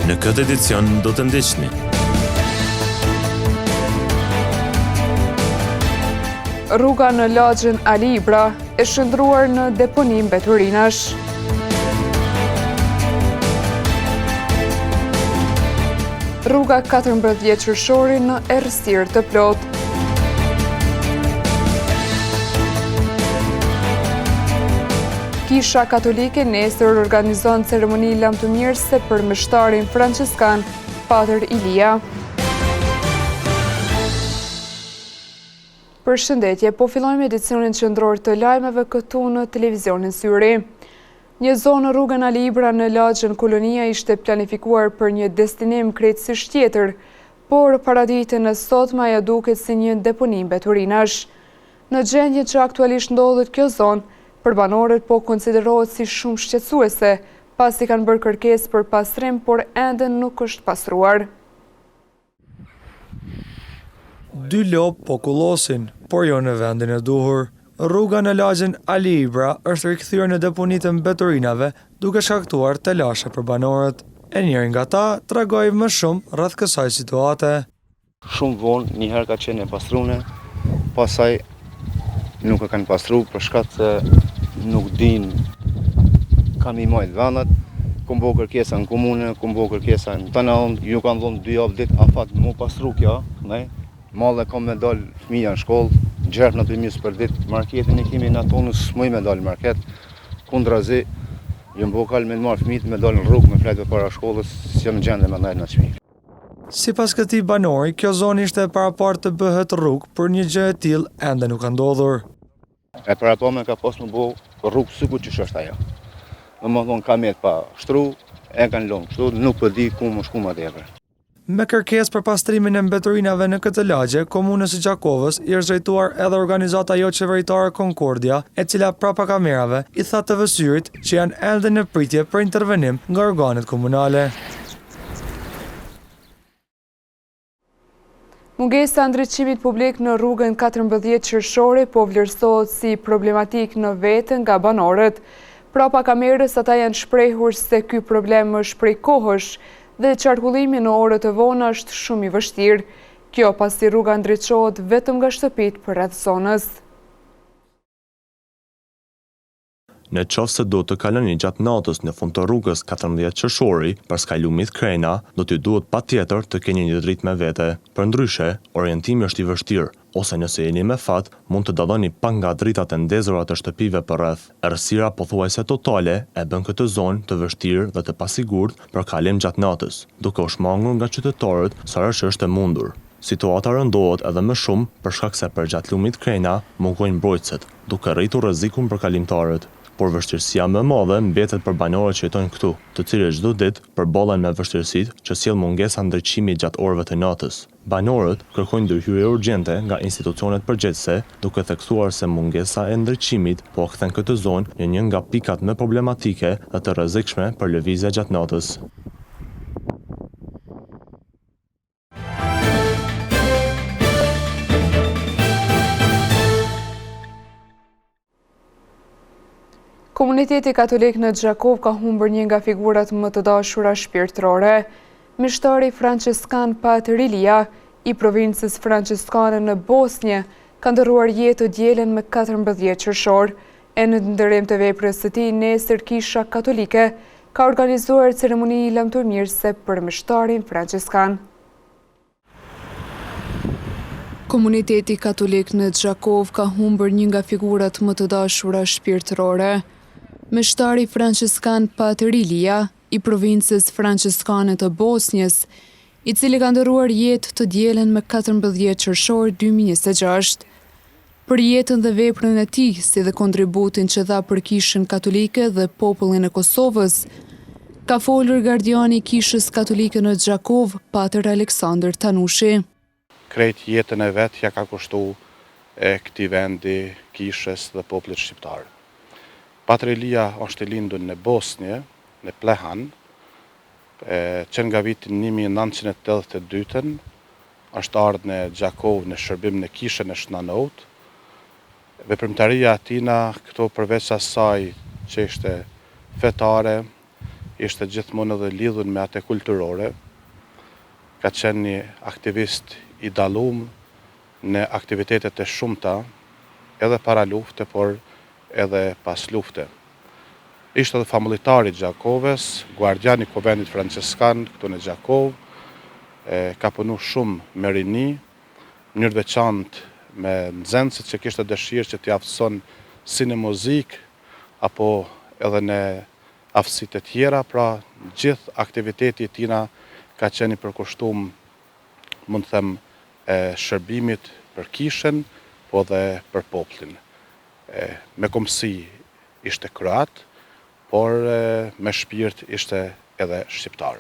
Në këtë edicion do të ndiqni. Rruga në lagjen Ali Ibra e shndërruar në deponi mbeturinash. Rruga 14 qershori në errësirë të plotë. Kisha Katolike nesër organizon ceremoni lamtumirëse për meshtarin françeskan Patër Ilia. Përshëndetje, po fillojmë edicionin qendror të lajmeve këtu në televizionin Syri. Një zonë në rrugën Ali Ibra në lagjen Kolonia ishte planifikuar për një destinim krejtësisht tjetër, Por, paraditen e sotme ajo duket si një deponi mbeturinash. Në gjendjen që aktualisht ndodhet kjo zonë, për banorët po konsiderohet si shumë shqetësuese, pasi kanë bërë kërkesë për pastrim, por ende nuk është pastruar. Dy lopë po kullosin, por jo në vendin e duhur. Rruga në lagjen Ali Ibra është rikthyer në deponi të mbeturinave, duke shkaktuar telashe për banorët. E njëri nga ta tregoi më shumë rreth kësaj situate. Shumë vonë, një herë ka qenë e pastrune, pasaj nuk e kanë pastru për shkak se nuk din ka mi majtë vendet, kum bo kërkesa në komune, kum bo kërkesa në tana ju kanë dhonë dy javë ditë afat mu pastru kjo, ne, Malle kam me dal fëmija në shkollë, gjerpna po i mys për ditë, marketin e kemi na tonë, s'muj me dal market, kundrazi, jam bo kall me marrë fëmijët me dal në rrugë me flajt përpara shkollës, s'jam në gjendje me ndajt në shtëpi. Sipas këtij banori, kjo zonë ishte e paraparë të bëhet rrugë, por një gjë e tillë ende nuk ka ndodhur. E parapame ka pas me bo rrugë sikur qysh është ajo. Domethonë ka met pa shtru, e kanë lonë kështu, nuk po di ku me shku ma tepër. Me kërkesë për pastrimin e mbeturinave në këtë lagje, Komunës së Gjakovës i është drejtuar edhe organizata joqeveritare Concordia, e cila prapa kamerave i tha TV Syrit që janë ende në pritje për intervenim nga organet komunale. Mungesa e ndriçimit publik në rrugën 14 qershori po vlerësohet si problematikë në vete nga banorët. Prapa kamerës ata janë shprehur se ky problem është prej kohësh dhe qarkullimi në orët e vona është shumë i vështirë. Kjo pasi rruga ndriçohet vetëm nga shtëpitë përreth zonës. Në qoftë se duhet të kaloni gjatë natës në fund të rrugës 14 Qershori, përskaj lumit Krena, do t'ju duhet patjetër të keni një dritë me vete. Përndryshe, orientimi është i vështirë, ose nëse jeni me fat, mund të dalloni pak nga dritat e ndezura të shtëpive përreth. Errësira pothuajse totale e bën këtë zonë të vështirë dhe të pasigurt për kalim gjatë natës, duke u shmangur nga qytetarët sa herë që është e mundur. Situata rëndohet edhe më shumë për shkak se përgjatë lumit Krena mungojnë mbrojtëset, duke rritur rrezikun për kalimtarët. Por vështirësia më e madhe mbetet për banorët që jetojnë këtu, të cilët çdo ditë përballen me vështirësitë që sjell mungesa e ndriçimit gjatë orëve të natës. Banorët kërkojnë ndërhyrje urgjente nga institucionet përgjegjëse, duke theksuar se mungesa e ndriçimit po e kthen këtë zonë në një nga pikat më problematike dhe të rrezikshme për lëvizje gjatë natës. Komuniteti katolik në Gjakovë ka humbur një nga figurat më të dashura shpirtërore. Meshtari Françeskan Patër Ilia, i provincës françeskane në Bosnje, ka ndërruar jetë të dielën me 14 qershor. E në nderim të veprës së tij, nesër Kisha Katolike ka organizuar ceremoni lamtumirëse për meshtarin françeskan. Komuniteti katolik në Gjakovë ka humbur një nga figurat më të dashura shpirtërore. Meshtari françeskan Patër Ilia, i provincës françeskane të Bosnjës, i cili ka ndërruar jetë të dielën me 14 qershor 2026. Për jetën dhe veprën e tij, si dhe kontributin që dha për Kishën Katolike dhe popullin e Kosovës, ka folur gardiani i Kishës Katolike në Gjakovë, Patër Aleksandër Tanushi. Krejt jetën e vet ia ka kushtu këtij vendi, Kishës dhe popullit shqiptar. Patër Ilia është i lindur në Bosnje, në Plehan, që nga viti 1982-ën, Është ardhë në Gjakovë në shërbim në Kishën e Shna Nout. Veprimtaria e tina këtu përveç asaj që ishte fetare, Ishte gjithmonë edhe lidhur me atë kulturore. Ka qenë një aktivist i dallum në aktivitetet e shumta, edhe para lufte, por edhe pas lufte. Ishte edhe famullitar i Gjakovës, guardian i Kuvendit Françeskan këtu në Gjakovë, ka punu shumë me rini, në mënyrë të veçantë me nxënësit që kishte dëshirë që t'i aftëson si në muzikë apo edhe në aftësi të tjera, pra gjithë aktiviteti i tina ka qenë i përkushtum, mund të them, shërbimit për kishën, po dhe për popullin. Me kombësi ishte kroat, por me shpirt ishte edhe shqiptar.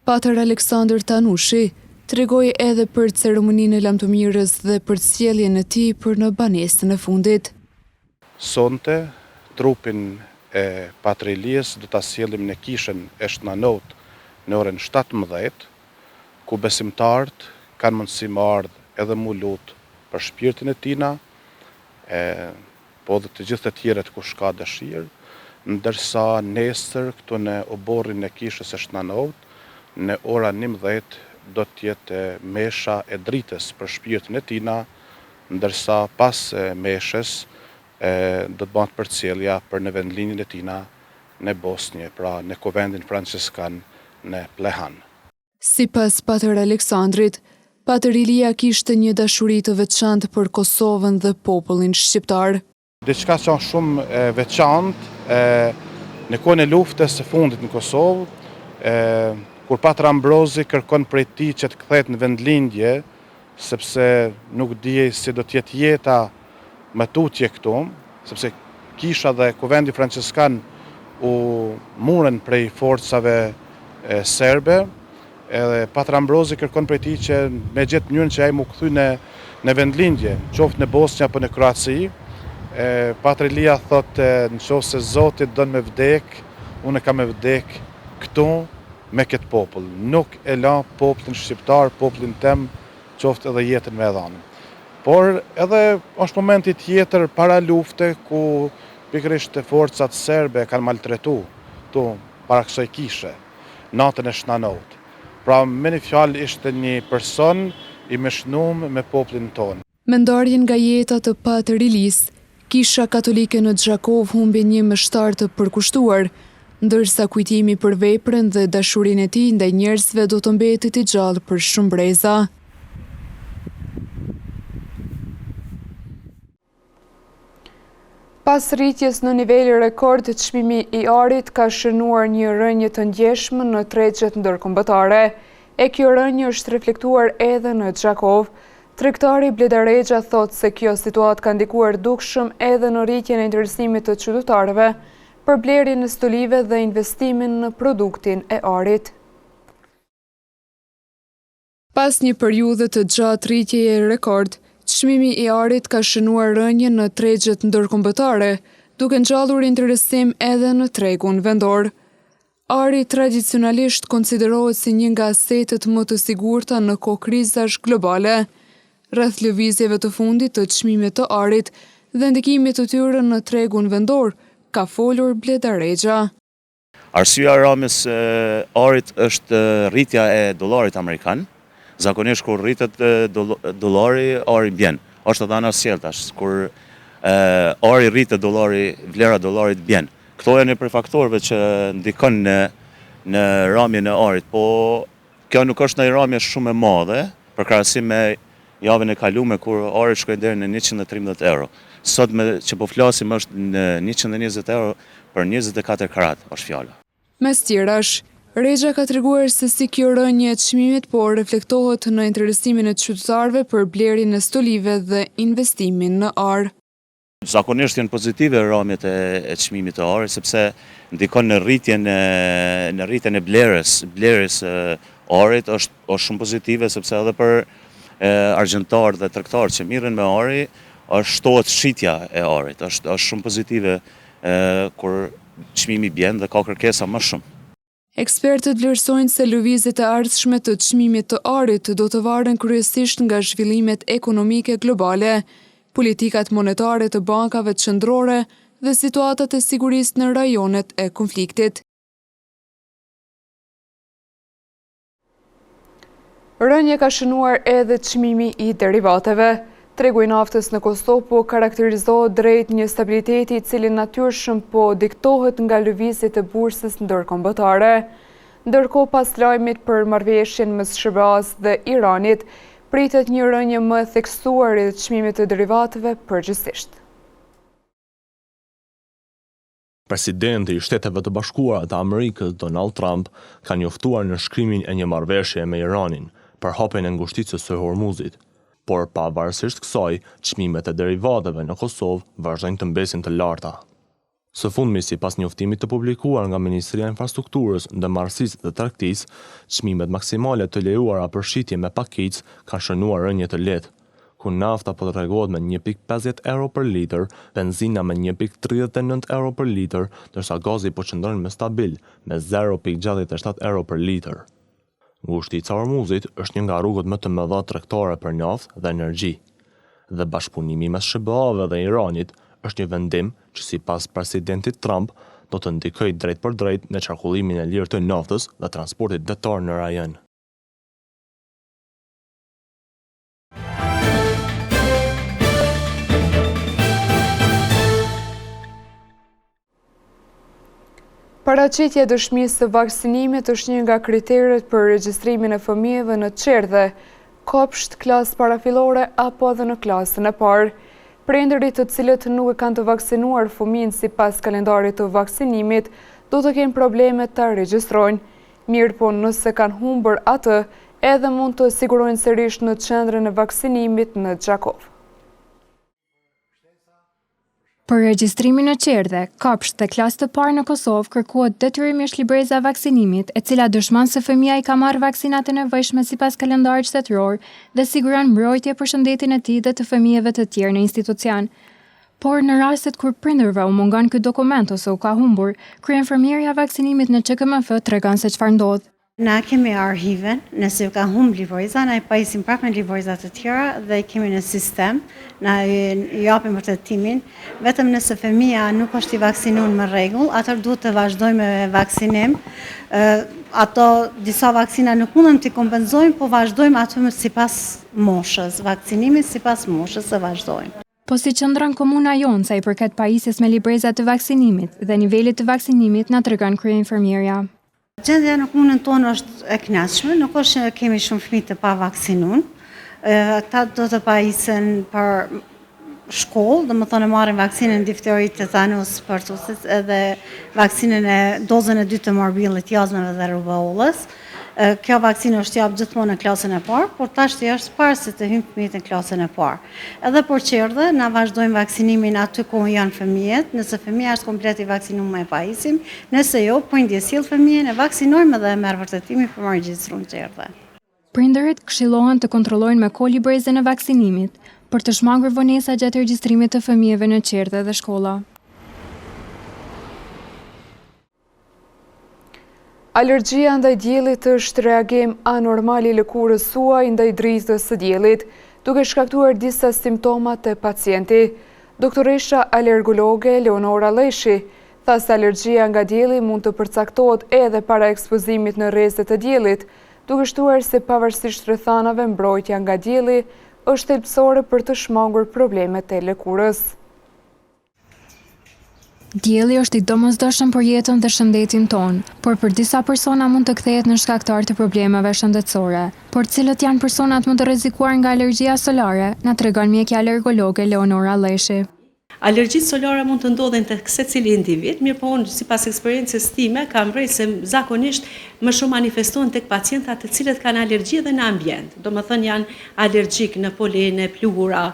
Patër Aleksandër Tanushi tregoi edhe për ceremoninë e lamtumirës dhe përcjelljen e tij për në banesën e fundit. Sonte, trupin e Patër Ilies do ta sjellim në kishën e Shna Nout në orën 17, ku besimtarët kanë mundësi me ardhë edhe m'u lut për shpirtin e tina, e po dhe të gjithë të tjerët kush ka dëshirë, ndërsa nesër këtu në oborrin e kishës së Shna Nout, në ora 11 do të jetë mesha e dritës për shpirtin e tina, ndërsa pas meshës do të bëhet përcjellja për në vendlindjen e tina në Bosnje, pra në Kuvendin Françeskan në Plehan. Sipas Patër Aleksandrit, Patër Ilia kishte një dashuri të veçantë për Kosovën dhe popullin shqiptar. Diçka që është shumë e veçantë, në kohën e luftës së fundit në Kosovë, kur Patër Ambrozi kërkon prej tij që të kthehet në vendlindje, sepse nuk dihej si do të jetë jeta më tutje këtu, sepse kisha dhe kuvendi françeskan u murën prej forcave serbe, edhe Patër Ambrozi kërkon prej tij që me gjetë mënyrën që ai m'u kthy në në vendlindje, qoftë në Bosnjë apo në Kroaci. E, Patër Ilia thotë në qoftë se Zoti don me vdek, unë kam me vdek këtu me këtë popull. Nuk e la popullin shqiptar, popullin tem, qoftë edhe jetën me e dhanë. Por edhe është momenti tjetër para lufte ku pikërisht forcat serbe kanë maltretu këtu para kësaj kishe, natën e Shna Nout. Pra me një fjalë ishte një person i mishnum me popullin tonë. Me ndarjen nga jeta të Patër Ilisë, Kisha Katolike në Gjakovë humbi një meshtar të përkushtuar, ndërsa kujtimi për veprën dhe dashurinë e tij ndaj njerëzve do të mbetet i gjallë për shumë breza. Pas rritjes në nivel rekord, çmimi i arit ka shënuar një rënie të ndjeshme në tregjet ndërkombëtare. E kjo rënie është reflektuar edhe në Gjakovë. Tregtari Bledar Rexha thotë se kjo situatë ka ndikuar dukshëm edhe në rritjen e interesimit të qytetarëve për blerjen e stolive dhe investimin në produktin e arit. Pas një periudhe të gjatë rritjeje rekord, çmimi i arit ka shënuar rënie në tregjet ndërkombëtare, duke ngjallur interesim edhe në tregun vendor. Ari tradicionalisht konsiderohet si një nga asetet më të sigurta në kohë krizash globale. Rreth lëvizjeve të fundit të çmimit të arit dhe ndikimit të tyre në tregun vendor, ka folur Bledar Rexha. Arsyeja e ramjes së arit është rritja e dollarit amerikan. Zakonisht kur rritet dollari, ari bjen. Është edhe anasjelltas, kur ari rritet dollari, vlera e dollarit bjen. Këto janë një prej faktorëve që ndikon në në ramjen e arit, po Kjo nuk është ndonjë ramje shumë e madhe, për krahasim me javën e kalume kur ari shkoi deri në 113 euro. Sot me që po flasim është në 120 euro për 24 karat, është fjala. Mes tjerash, Rexha ka treguar se si kjo rënie e çmimit po reflektohet në interesimin e qytetarëve për blerjen e stolive dhe investimin në ar. Zakonisht janë pozitive ramjet e çmimit të arit sepse ndikon në rritjen e në rritjen e blerjes, blerjes së arit është është shumë pozitive sepse edhe për argjentarët dhe tregtarët që merren me ari, është shtohet shitja e arit, është është shumë pozitive kur çmimi bjen dhe ka kërkesa më shumë. Ekspertët vlerësojnë se lëvizjet e ardhshme të çmimit të arit do të varen kryesisht nga zhvillimet ekonomike globale, politikat monetare të bankave qendrore dhe situatat e sigurisë në rajonet e konfliktit. Rënie ka shënuar edhe çmimi i derivateve. Tregu i naftës në Kosovë po karakterizohet drejt një stabiliteti i cili natyrshëm po diktohet nga lëvizjet e bursës ndërkombëtare. Ndërkohë pas lajmit për marrëveshjen mes SHBA-së dhe Iranit, pritet një rënie më e theksuar e çmimit të derivateve përgjithësisht. Presidenti i Shteteve të Bashkuara të Amerikës, Donald Trump, ka njoftuar nënshkrimin e një marrëveshjeje me Iranin për hapjen e ngushticës së Hormuzit. Por pavarësisht kësaj, çmimet e derivateve në Kosovë vazhdojnë të mbesin të larta. Së fundmi, sipas njoftimit të publikuar nga Ministria e Infrastrukturës, Ndërmarrësisë dhe Tregtisë, çmimet maksimale të lejuara për shitje me pakicë kanë shënuar rënie të lehtë. ku nafta po tregohet me 1,50 euro për litër, benzina me 1,39 euro për litër, ndërsa gazi po qëndron më stabil me 0,67 euro për litër. Ngushtica e Hormuzit është një nga rrugët më të mëdha tregtare për naftë dhe energji. Dhe bashkëpunimi mes SHBA-ve dhe Iranit është një vendim që sipas presidentit Trump do të ndikojë drejtpërdrejt në qarkullimin e lirë të naftës dhe transportit detar në rajon. Paraqitja e dëshmisë së vaksinimit është një nga kriteret për regjistrimin e fëmijëve në çerdhe, kopsht, klasë parafillore apo edhe në klasën e parë. Prindërit të cilët nuk e kanë të vaksinuar fëmijën sipas kalendarit të vaksinimit, do të kenë probleme ta regjistrojnë. Mirëpo nëse kanë humbur atë, edhe mund të sigurojnë sërish në qendrën e vaksinimit në Gjakovë. Për regjistrimin në çerdhe, kopsht dhe klasë të parë në Kosovë kërkohet detyrimisht libreza e vaksinimit, e cila dëshmon se fëmija i ka marrë vaksinat e nevojshme sipas kalendarit shtetëror dhe siguron mbrojtje për shëndetin e tij dhe të fëmijëve të tjerë në institucion. Por, në rastet kur prindërve u mungon ky dokument ose u ka humbur, kryeinfermierja e vaksinimit në QKMF tregon se çfarë ndodh. Na kemi arhivën, nëse ju ka humb libreza, na i pajisim prapë me libreza të tjera dhe i kemi në sistem, na i japim vërtetimin, vetëm nëse fëmija nuk është i vaksinun me rregull, atëherë duhet të vazhdojmë me vaksinim, ato disa vaksina nuk mundem t'i kompenzojmë, po vazhdojmë aty sipas moshës, vaksinimin sipas moshës e vazhdojmë. Po si qëndron komuna jonë sa i përket pajisjes me libreza të vaksinimit dhe nivelit të vaksinimit na tregon kryeinfermierja. Gjendja në komunën tonë është e kënaqshme, nuk është që kemi shumë fëmijë të pavaksinun. Ata do të pajisen për shkollë, domethënë marrin vaksinën difterit, tetanus, pertusis edhe vaksinën e dozën e dytë të morbillit, jazmeve dhe rubeolës. Kjo vaksinë është japë gjithmonë në klasën e parë, por tashti është para se të hyjnë fëmijët në klasën e parë. Edhe për çerdhe, na vazhdojmë vaksinimin aty ku janë fëmijët, nëse fëmija është komplet i vaksinum e pajisim, nëse jo, prindi e sjell fëmijën, e vaksinojmë edhe e merr vërtetimin për me regjistru në çerdhe. Prindërit këshillohen të kontrollojnë me kohë librezën e vaksinimit, për të shmangur vonesa gjatë regjistrimit të fëmijëve në çerdhe dhe shkolla. Alergjia ndaj diellit është reagim anormal i lëkurës suaj ndaj dritës së diellit, duke shkaktuar disa simptoma te pacienti. Doktoresha alergologe Leonora Lleshi tha se alergjia nga dielli mund të përcaktohet edhe para ekspozimit në rrezet e diellit, duke shtuar se pavarësisht rrethanave mbrojtja nga dielli është thelbësore për të shmangur problemet e lëkurës. Dielli është i domosdoshëm për jetën dhe shëndetin tonë, por për disa persona mund të kthehet në shkaktar të problemeve shëndetësore. Por cilët janë personat më të rrezikuar nga alergjia solare, na tregon mjekja alergologe Leonora Lleshi. Alergjitë solare mund të ndodhin tek secili individ, mirëpo unë sipas eksperiencës time kam vrejt se zakonisht më shumë manifestohen tek pacientat të cilët kanë alergji edhe në ambient, domethënë janë alergjikë në polene, pluhura,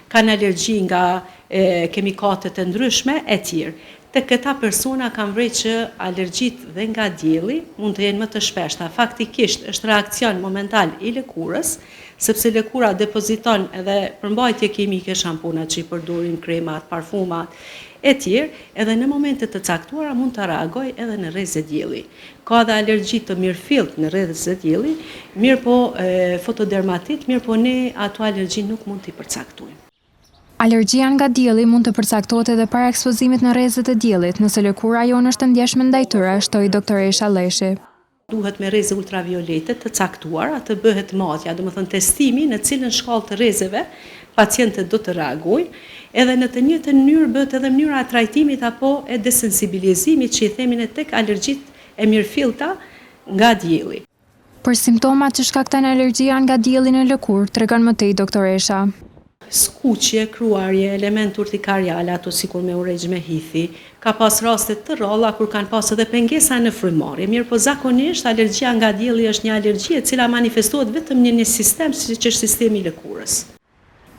kanë alergji nga kemikatet e ndryshme etj. Tek këta persona kam vrejt që alergjitë dhe nga dielli mund të jenë më të shpeshta. Faktikisht është reakcion momental i lëkurës, sepse lëkura depoziton edhe përmbajtje kimike, shamponat që i përdorim, kremat, parfumat etj, edhe në momente të caktuara mund të reagojë edhe në rreze dielli. Ka edhe alergji të mirëfilltë në rreze dielli, mirëpo fotodermatit, mirëpo ne ato alergji nuk mund t'i përcaktojmë. Alergjia nga dielli mund të përcaktohet edhe para ekspozimit në rrezet e diellit, nëse lëkura jonë është e ndjeshme ndaj tyre, shtoi doktoresha Lleshi. Duhet me rreze ultraviolete të caktuara të bëhet matja, domethënë testimi në cilën shkallë të rrezeve pacientët do të reagojnë, edhe në të njëjtën mënyrë bëhet edhe mënyra e trajtimit apo e desensibilizimit që i themi ne tek alergjitë e mirëfillta nga dielli. Për simptomat që shkakton alergjia nga dielli në lëkurë, tregon më tej doktoresha. Skuqje, kruarje, elementë urtikariale, ato sikur me u regj me hithi. Ka pas raste të rralla kur kanë pas edhe pengesa në frymëmarrje, mirëpo zakonisht alergjia nga dielli është një alergji e cila manifestohet vetëm në një sistem siç është sistemi i lëkurës.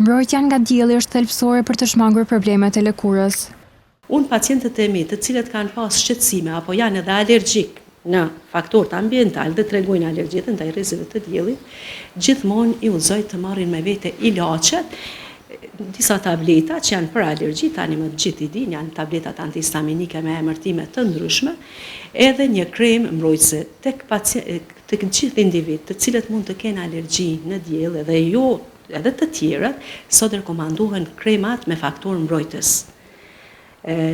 Mbrojtja nga dielli është thelbësore për të shmangur problemet e lëkurës. Unë pacientët e mi të cilët kanë pas shqetësime apo janë edhe alergjik në faktorët ambiental dhe tregojnë alergji edhe ndaj rrezeve të diellit, gjithmonë i udhëzoj të marrin me vete ilaçet, disa tableta që janë për alergji, tani më të gjithë i dinë, janë tabletat antihistaminike me emërtime të ndryshme, edhe një krem mbrojtëse tek tek gjithë individë të cilët mund të kenë alergji në diell edhe jo edhe të tjerët, sot rekomandohen kremat me faktor mbrojtës.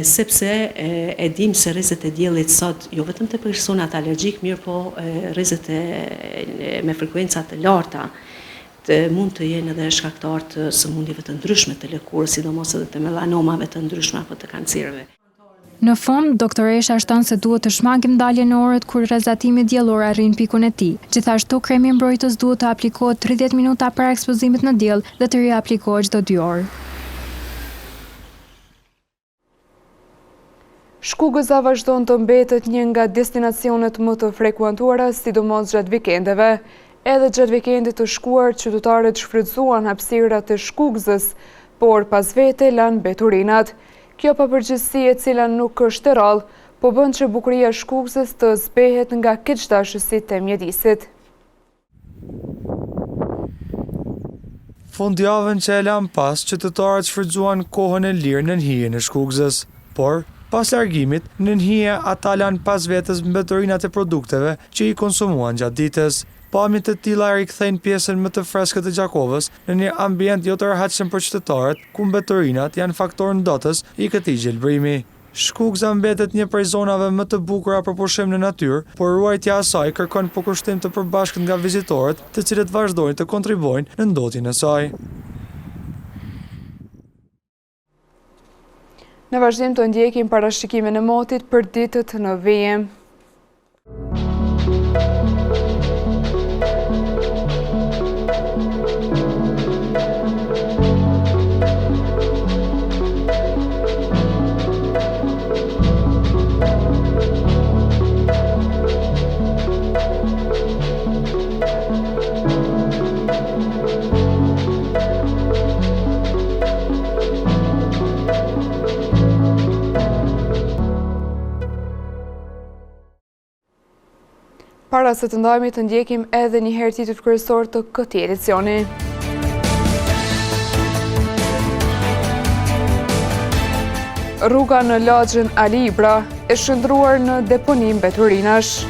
Sepse e dimë se rrezet e diellit sot jo vetëm te personat alergjikë, mirëpo rrezet e me frekuenca të larta të mund të jenë edhe shkaktar të sëmundjeve të ndryshme të lëkurës, sidomos edhe të melanomave të ndryshme apo të kancereve. Në fund, doktoresha shton se duhet të shmangim daljen në orët kur rrezatimi diellor arrin pikun e tij. Gjithashtu, kremi mbrojtës duhet të aplikohet 30 minuta para ekspozimit në diell dhe të riaplikohet çdo dy orë. Shkugëza vazhdon të mbetet një nga destinacionet më të frekuentuara, sidomos gjatë vikendeve. Edhe gjatë vikendit të shkuar, qytetarët shfrytëzuan hapësirat e Shkugëzës, por pas vete lanë mbeturinat. Kjo papërgjegjësi e cila nuk është e rrallë, po bën që bukuria e Shkugëzës të zbehet nga keqdashësit e mjedisit. Fundjavën që e lamë pas, qytetarët shfrytëzuan kohën e lirë nën hijen e Shkugëzës. Por, pas largimit, nën hije ata lanë pas vetes mbeturinat e produkteve që i konsumuan gjatë ditës. Pamje të tilla e rikthejnë pjesën më të freskët të Gjakovës në një ambient jo të rehatshëm për qytetarët, ku mbeturinat janë faktor ndotës i këtij gjelbërimi. Shkugëza mbetet një prej zonave më të bukura për pushim në natyrë, por ruajtja e saj kërkon përkushtim të përbashkët nga vizitorët, të cilët vazhdojnë të kontribuojnë në ndotjen e saj. Në vazhdim të ndjekim parashikimin e motit për ditët në vijim. Para se të ndahemi të ndjekim edhe një herë titujt kryesorë të këtij edicioni. Rruga në lagjen Ali Ibra e shndërruar në deponi mbeturinash.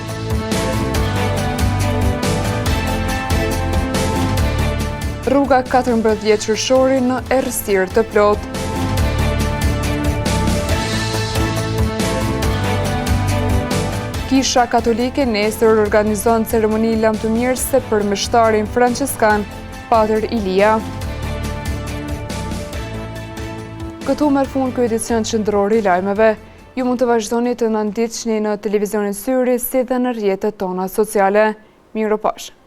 Rruga 14 qershori në errësirë të plotë. Kisha Katolike nesër organizon ceremoni lamtumirëse për meshtarin françeskan Patër Ilia. Këtu merr fund ky edicion qendror i lajmeve. Ju mund të vazhdoni të na ndiqni në televizionin Syri si dhe në rrjetet tona sociale. Mirupafshim.